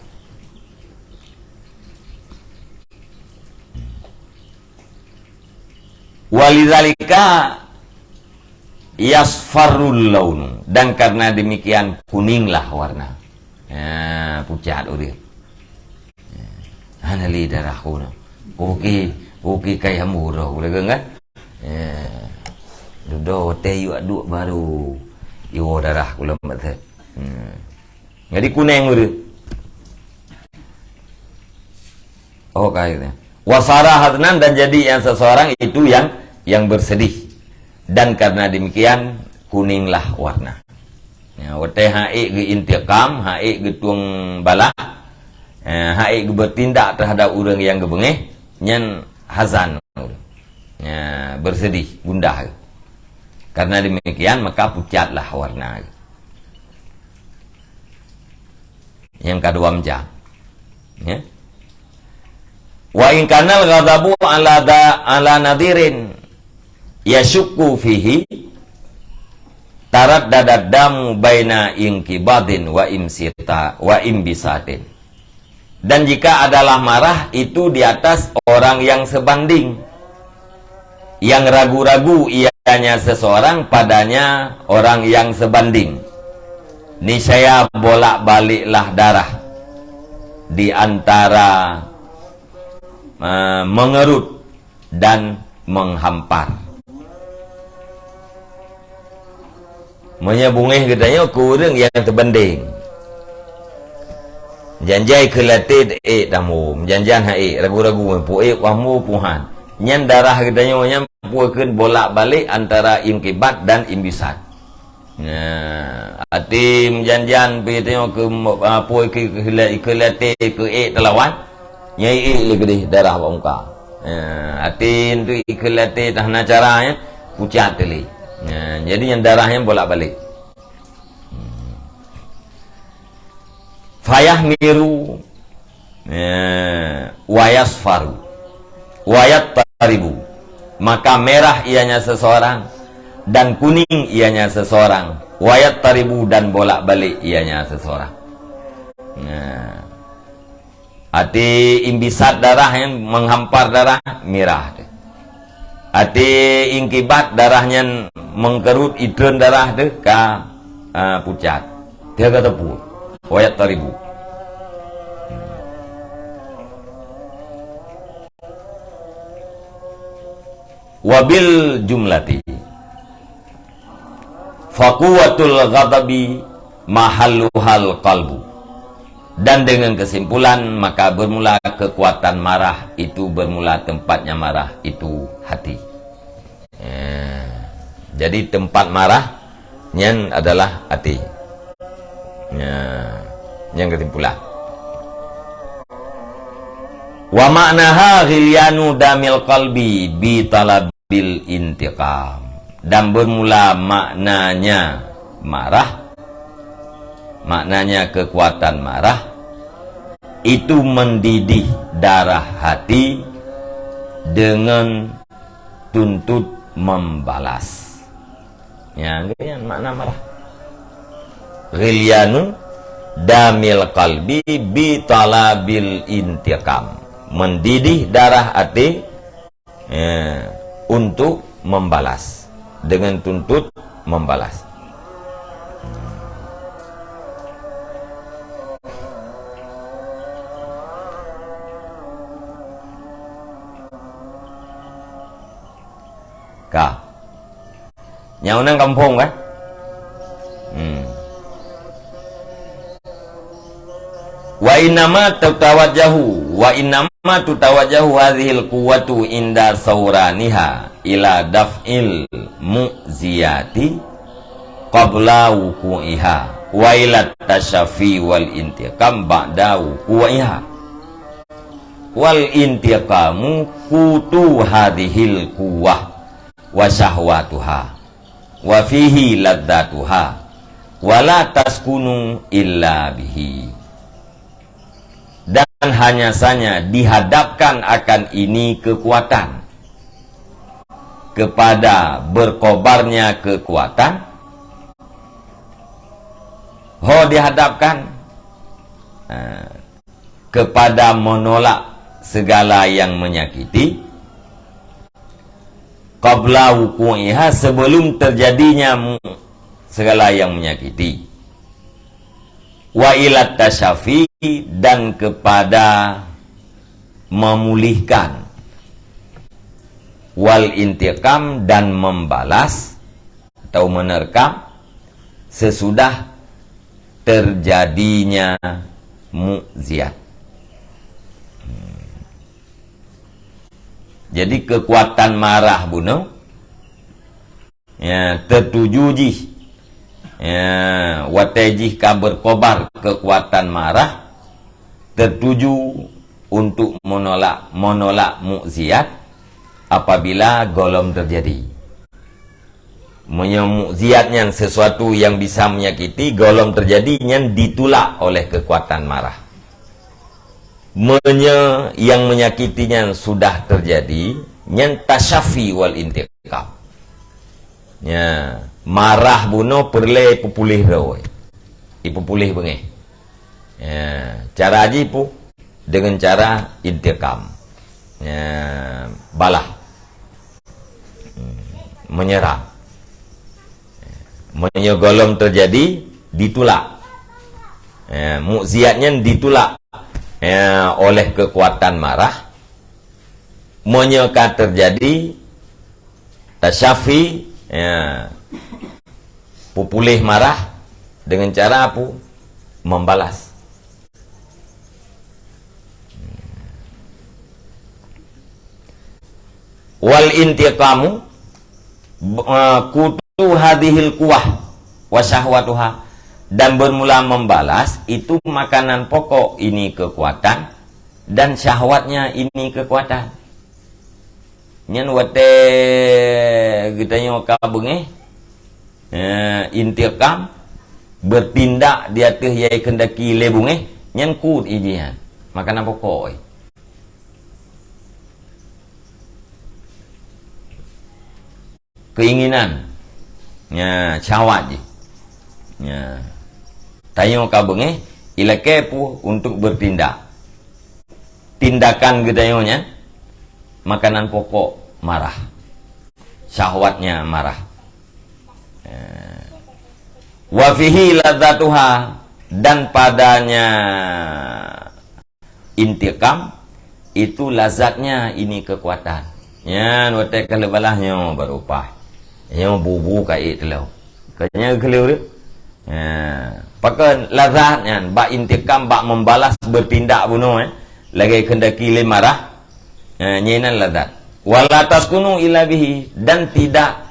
Walidzalika yasfarrul launu, dan karena demikian kuninglah warna. Ha, pucat ureuëng. Hana lé darah ku na. Oke, oke, kaya murah ureuëng kan? Eh, dudoe watée yue duek baru iwoe darah ku lam mata. Hmm. Jadi kuneng ureuëng. Oh, kaya. Wasara haznan, dan jadi yang seseorang itu yang yang bersedih. Dan karena demikian kuninglah warna. Ya, watée hai geuintikam, hai geutueng balah, eh, hai geubertindak terhadap ureuëng nyang geubeungéh, nyan hazan. Ya, bersedih, gundah. Karena demikian maka pucatlah warna. Nyang kadua macam. Ya. Wa in kanal ghadabu ala da, ala nadirin yasyukku fihi taraddadad damu baina inqibadin wa imsita, wa imbisatin. Dan jika adalah marah itu di atas orang yang sebanding, yang ragu-ragu ianya seseorang padanya orang yang sebanding, niscaya bolak-baliklah darah di antara, eh, mengerut dan menghampar. Meunyoe beungéh geutanyoe keu ureuëng nyang teubandeng, janjai keu laté ék tamu, janjan hai ék, ragu-ragu, pu ék, wah mu, puhan. Nyan darah geutanyoe nyan peue kheun bolak-balik antara inqibat dan imbisat. Nah, até meujanjan pih tanyoe keu, ah, peue keu, keu, keu laté keu ék teulawan, nyai ék lé keudeh darah bak muka. Nah, até tu keu laté tah na cara nyan, pucat teulé. Nah, jadi nyan darah nyan bolak-balik. Hmm. Fayahmiru, eh, wayasfaru, wayattaribu. Maka merah ianya seseorang, dan kuning ianya seseorang, wayattaribu, dan bolak-balik ianya seseorang. Nah. Até imbisat darah nyang menghampar darah, mirah teuh. Até inqibat darah nyan mengkerut itreun darah teuh ka, ah, pucat. Teuh ka teupue. Wayattaribu. Wabil jumlati, faquwwatul ghadabi mahalluhal qalbu. Dan dengan kesimpulan, maka bermula kekuatan marah itu, bermula tempatnya marah itu hati. Eh, jadi tempat marah nyan adalah hati. Ya, nyang kesimpulan. Wa ma'naha ghilyanu damil qalbi bi talabil intiqam. Dan bermula maknanya marah, maknanya kekuatan marah, itu mendidih darah hati dengan tuntut membalas. Ya, nyan makna marah. Ghilyanu damil qalbi bi talabil intiqam. Mendidih darah até, ya, untuk membalas. Dengan tuntut membalas. Ka. Nyang unang kampung kan? Hmm. Wa innama tutawajjahu, wa innama tutawajjahu hadhil quwwatu inda sauraniha ila daf'il mu'ziyati qabla wuqu'iha, wa ila tasyafi wal intiqam ba'da wuqu'iha. Wal intiqamu qutu hadhil quwwah wa syahwatuha, wa fihi ladzatuha, wa la taskunu illa bihi. Dan hanya saja dihadapkan akan ini kekuatan, kepada berkobarnya kekuatan, ho dihadapkan, ha, kepada menolak segala yang menyakiti, qabla wuqu'iha, sebelum terjadinya mu-, segala yang menyakiti, wa ila tasyafi, dan kepada memulihkan, wal intiqam, dan membalas atau menerkam sesudah terjadinya mukjizat. Jadi kekuatan marah bunoe, ya, tertuju jih, ya, watée jih ka berkobar kekuatan marah, tertuju untuk menolak, menolak mukjizat apabila gohlom terjadi. Meunyoe mukjizat nyan sesuatu yang bisa menyakiti, gohlom terjadi, nyan ditulak oleh kekuatan marah. Meunyoe yang menyakiti nyan sudah terjadi, nyan tasyafi wal intiqam. Ya, marah bunoe peureulée ipupuléh droe. Ipupuléh beungéh. Ya, cara jih pu-, dengan cara intiqam. Ya, balah. Hmm, menyerang. Meunyoe gohlom terjadi, ditulak. Ya, mukjizat nyan ditulak, ya, oleh kekuatan marah. Meunyoe ka terjadi, tasyafi, ya, pupuléh marah dengan cara pu-, membalas. Wal intiqamu, b-, eh, qutu hadhil quwwah wa syahwatuha, dan bermula membalas itu makanan pokok ini kekuatan, dan syahwatnya ini kekuatan. Nyan watée geutanyoe ka beungéh, eh, intiqam, bertindak di ateueh nyang keundaki lé beungéh, nyan quwwat jih nyan. Makanan pokok, eh. Keinginan. Nya, syahwat jih. Nya. Tanyoe ka beungéh, ilakée pu untuk bertindak. Tindakan geutanyoe nyan, makanan pokok marah. Syahwatnya marah. Eh. Wa fihi ladzatuha, dan padanya intiqam, itu lazatnya ini kekuatan. Nyan watée ka lheueh balah nyoe baru paih. Nyoe bubu ka ék teulok. Ka nyan geukheun lé ureuëng. Ha, pakon lazat nyan bak intiqam, bak membalas bertindak bunoe, eh. Lagée keundaki lé marah. Ha, nyan inan lazat. Wala taskunu illa bihi, dan tidak,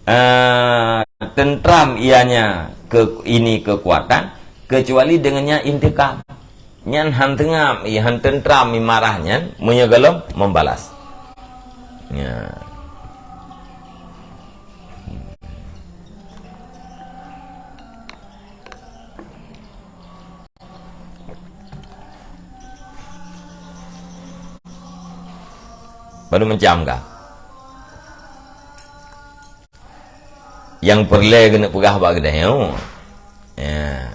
eh, tentram ianya ke ini kekuatan kecuali dengannya intiqam. Nyan han teungam, i han tentram i marah nyan, meunyoe gohlom membalas. Nya. Baru macam kah? Nyang peureulée keuneuk peugah bak geutanyoe, ya,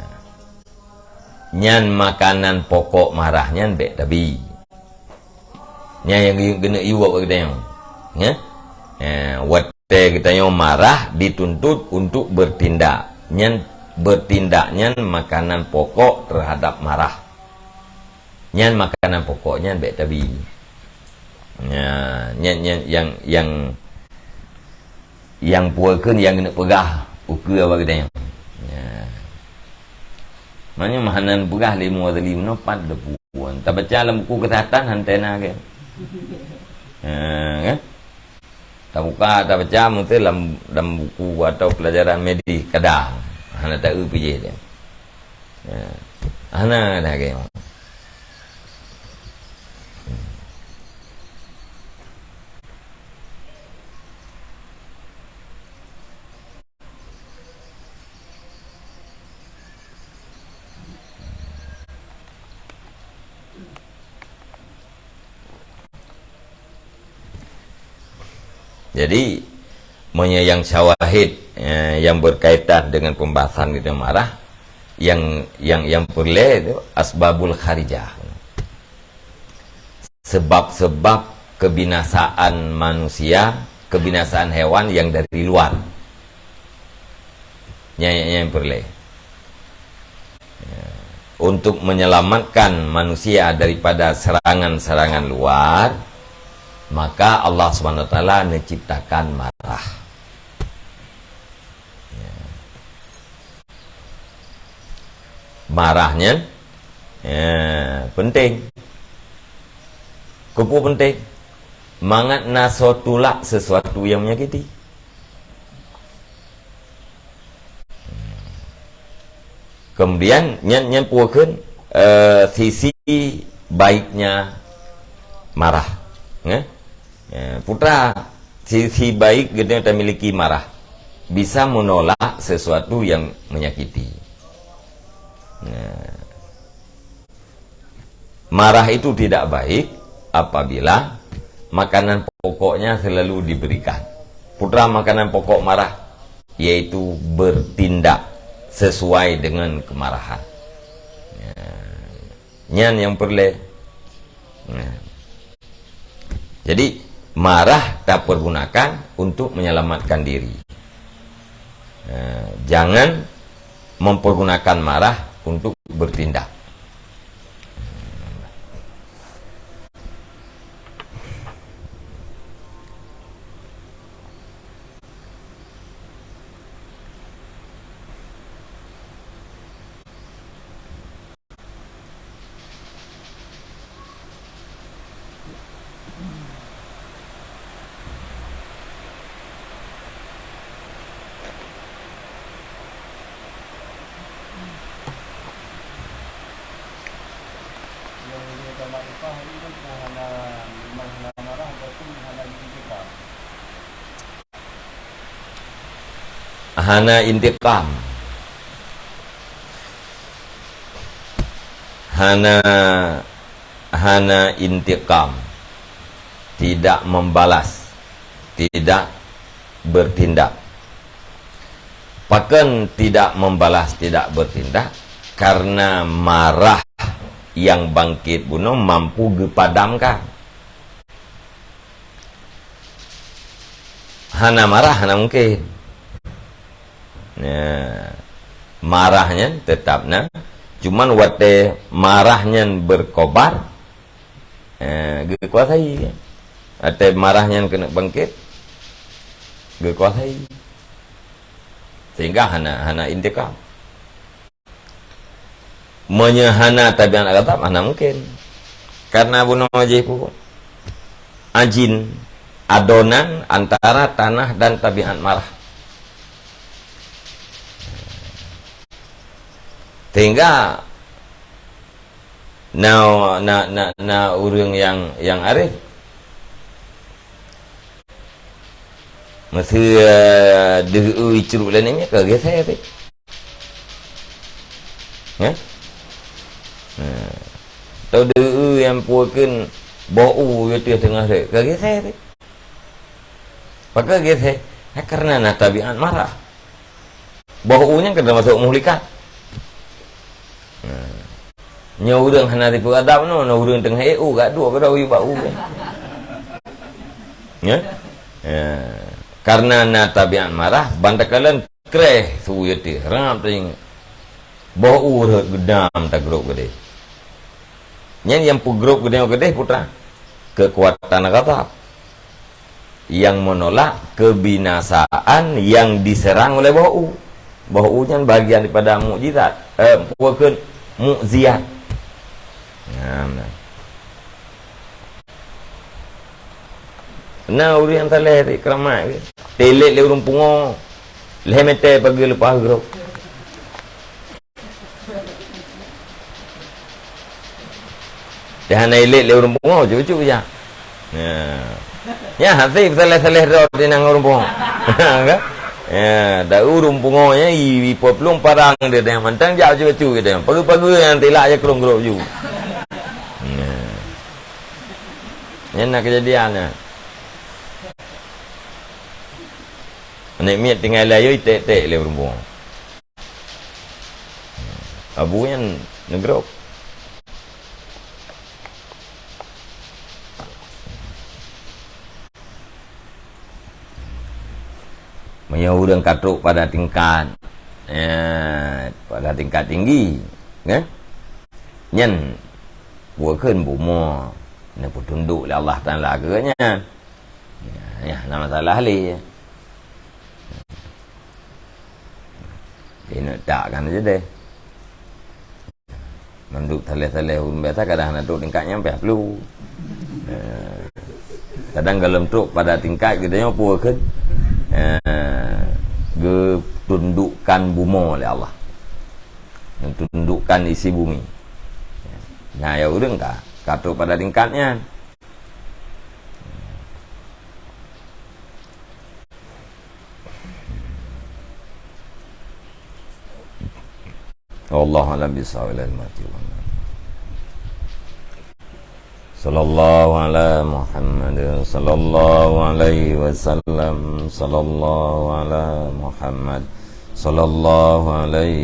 nyan makanan pokok marah nyan bék tabi. Nyan nyang keuneuk yue bak geutanyoe. Ya? Ya, watée geutanyoe marah dituntut untuk bertindak. Nyan bertindak nyan makanan pokok terhadap marah. Nyan makanan pokok nyan bék tabi. Nya, nyan, nyan, nyang, nyang, nyang peue kheun nyang keuneuk peugah ukeue bak geutanyoe. Nya. Maknanya meuhana peugah lé muwa zalim nyoe pat leupuan. Tabaca lam buku kesehatan hana teuena ke. Ha, kan? Tabuka, tabaca meuti lam, lam buku atau pelajaran medis kada. Hana taeu pijéh dia. Ha. Hana ada ke. Jadi, meunyoe nyang syawahid, eh, nyang berkaitan dengan pembahasan kita marah, nyang, nyang, nyang peureulée tu asbabul kharijah. Sebab-sebab kebinasaan manusia, kebinasaan hewan yang dari luar. Nyan, nyan, nyan peureulée. Ya. Untuk menyelamatkan manusia daripada serangan-serangan luar, maka Allah Subhanahu wa Taala menciptakan marah. Ya. Marah nyan, ya, penting. Keupeue penting? Mangat na soe tulak sesuatu yang menyakiti. Kemudian, nyan, nyan peue kheun, eh, sisi baiknya marah. Nggak? Eh, putra, sisi baik geutanyoe tamiliki marah. Bisa menolak sesuatu yang menyakiti. Nah. Marah itu tidak baik apabila makanan pokoknya selalu diberikan. Putra, makanan pokok marah, yaitu bertindak sesuai dengan kemarahan. Ya. Nyan nyang peureulée. Nah. Jadi, marah tapergunakan untuk menyelamatkan diri. Eh, jangan mempergunakan marah untuk bertindak. Nyang lé tamakrifah tadi kan hana, memang hana marah ataupun hana intikam. Hana intikam. Hana, hana intikam. Tidak membalas. Tidak bertindak. Pakon tidak membalas, tidak bertindak? Karena marah yang bangkit bunoe mampu geupadamkan. Hana marah, hana mungkin. Nah, marah nyan tetap na. Cuman watée marah nyan berkobar, eh, geukuasai. Watée marah nyan keuneuk bangkit, geukuasai. Sehingga hana, hana intikam. Meunyoe hana tabiat ghadab, hana mungkin. Karena bunoe jih peue? Ajin, adonan antara tanah dan tabiat marah. Sehingga na, na, na, na ureuëng nyang, nyang arif, meuseu, eh, deuh-eu icruk lé namiet ka geusé teuh. Hah? Nah. Atau deuh-eu nyang peue kheun boh u yoh teuh teungoh rhot ka geusé teuh. Pakon geusé? Ha, karena na tabiat marah. Boh u nyan ka teumasok muhlikat. Nah. Nyoe ureuëng hana tipeu adab nyoe, nyoe ureuëng teungoh ék u, gak duek keudroe u bak u. Ya? Ya. Karena na tabiat marah, ban takalon kreh su u yoh teuh, rab teuh. Boh u rhot geudam tagrôb keudeh. Nyan nyang peugrôb keudeh, keudeh putra. Kekuatan ghadab. Yang menolak kebinasaan yang diserang oleh boh u. Boh u nyan bagian daripada mukjizat. Eh, bukan mukziat. Nah, nah. Na ureueng nyang saleh di keramat ke? Telet lé ureueng pungo. Lhèe meter pageue leupah grob. Dah hana ilet lé ureueng pungo, cucu ya. Ya. Ya, hati saleh-saleh droe di nang ureueng pungo. Kan? Ya, dah ureueng pungo ya, i, i peuplueng parang dia, dia mantang jak cucu gitu. Pageue-pageue nyang tilak je krong grob ju. Ya. Nyan na keujadian nyan. Aneuk miet tinggai layô iték-ték lé ureueng pungo. Abu nyan neugrob. Meunyoe ureueng ka trok pada tingkat, eh, pada tingkat tinggi, kan? Nyan, bukan bumoe neupeutundok lé Allah Taala keu gobnyan. Ya, ya, hana masalah lé. Ingat tak kan aja deh. Mandum saleh-saleh ureueng biasa kadang hana trok tingkat nyang payah pelu. Eh, kadang galom trok pada tingkat geutanyoe peue kheun? Eh, geutundukkan bumoe lé Allah. Geutundukkan isi bumi. Nah, ya ureueng ka, ka trok pada tingkat nyan. Wallahu a'lam bishawab. Sallallahu ala Muhammad, sallallahu alaihi wasallam, sallallahu ala Muhammad, sallallahu alaihi